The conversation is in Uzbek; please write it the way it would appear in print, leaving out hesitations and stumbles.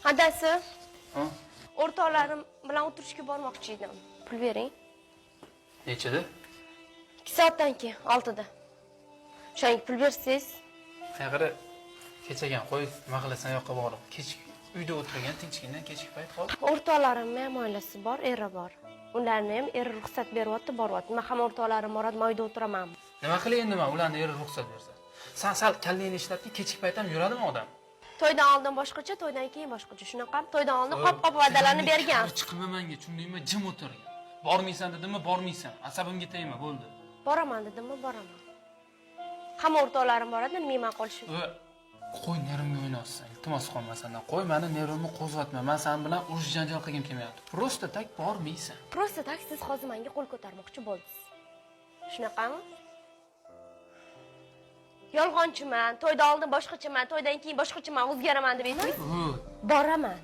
Adasi, Ha? o'rtoqlarim bilan o'tirishga bormoqchi edim. Pul bering. Nechada? 2 soatdan keyin, 6da. O'shanga pul bersangiz, Qara, kechagan qo'y, nima qilasan yoqqa borib. Kech uyda o'tirgan tinchgina kechki payt hozir. O'rtoqlarimni ham oilasi bor, eri bor. Ularni ham eri ruxsat beryapti, boryapti. Men ham o'rtoqlarim boradi, men uyda o'tiraman. Nima qilay endi men ularni eri ruxsat bersa? San sal kallangni ishlatgin, kechki payt ham yuradimi odam? To'ydan oldin boshqacha, to'ydan keyin boshqacha. Shunaqa to'ydan oldin qop-qop va'dalarni bergan. Chiqma menga, tushundingmi? Jim o'tir. Bormaysan dedimmi, bormaysan. Asabimga tegma, bo'ldi. Boraman dedimmi, boraman. Hamma o'rtoqlarim boradi, nima men qolishim. Qo'y, nervimga o'ynayapsan. Iltimos qilaman sendan. Qo'y, mani nervimni qo'zg'atma. Men sen bilan urush janjal qilgim kelmayapti. Просто так bormaysan. Просто так siz hozir menga qo'l ko'tarmoqchi bo'ldingiz. Shunaqami? Yolg'onchiman, to'ydan oldin boshqachaman, to'ydan keyin boshqachaman, o'zgaraman deb aytdingiz. U, Boraman.